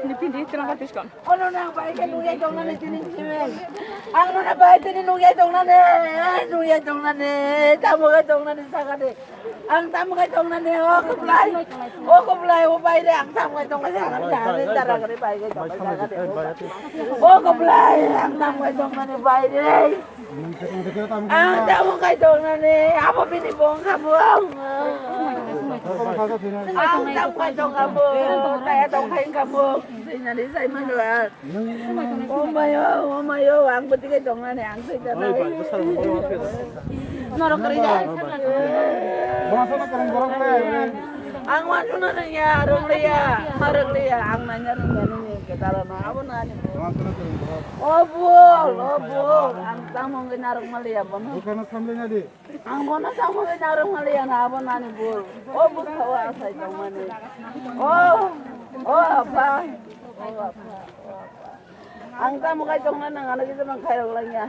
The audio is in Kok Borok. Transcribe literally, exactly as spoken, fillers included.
Ni pindi, tenang hati skon. Ono nang bai khe nukya tongnani tini simen. Ang nuna bai tini nukya tongnani, nukya tongnani, tamo khe tongnani sakani. Ang tamo khe tongnani, o kwplai, o kwplai, o bai re, ang tamo khe tongnani sakani, sakani, dara gari bai khe tongnani sakani. O kwplai, ang tamo khe tongnani bai re. Ang tamo kaitongnani, abo bini bong kamo ang. Ang tamo kaitong kamo, kaya tong kain kamo. Sinani sai manwa. O mayo, o mayo, ang beti kaitongnani, ang sai tanai. Norok kari dai. Ang wansukna rwngya, rwngliya, ma rwngliya, ang naina rwngya nini kwtalano, abo nani. O bol, o bol, ang tamo wngwi narwk manliya bono. Bwkhano samlina di. Ang bono tamo wngwi narwk manliya na, abo nani bol. O bwkha o asai tongmani. O, o apha, o apha, o apha. Ang tamo khai tongna nang ano kisa mang khairok langya.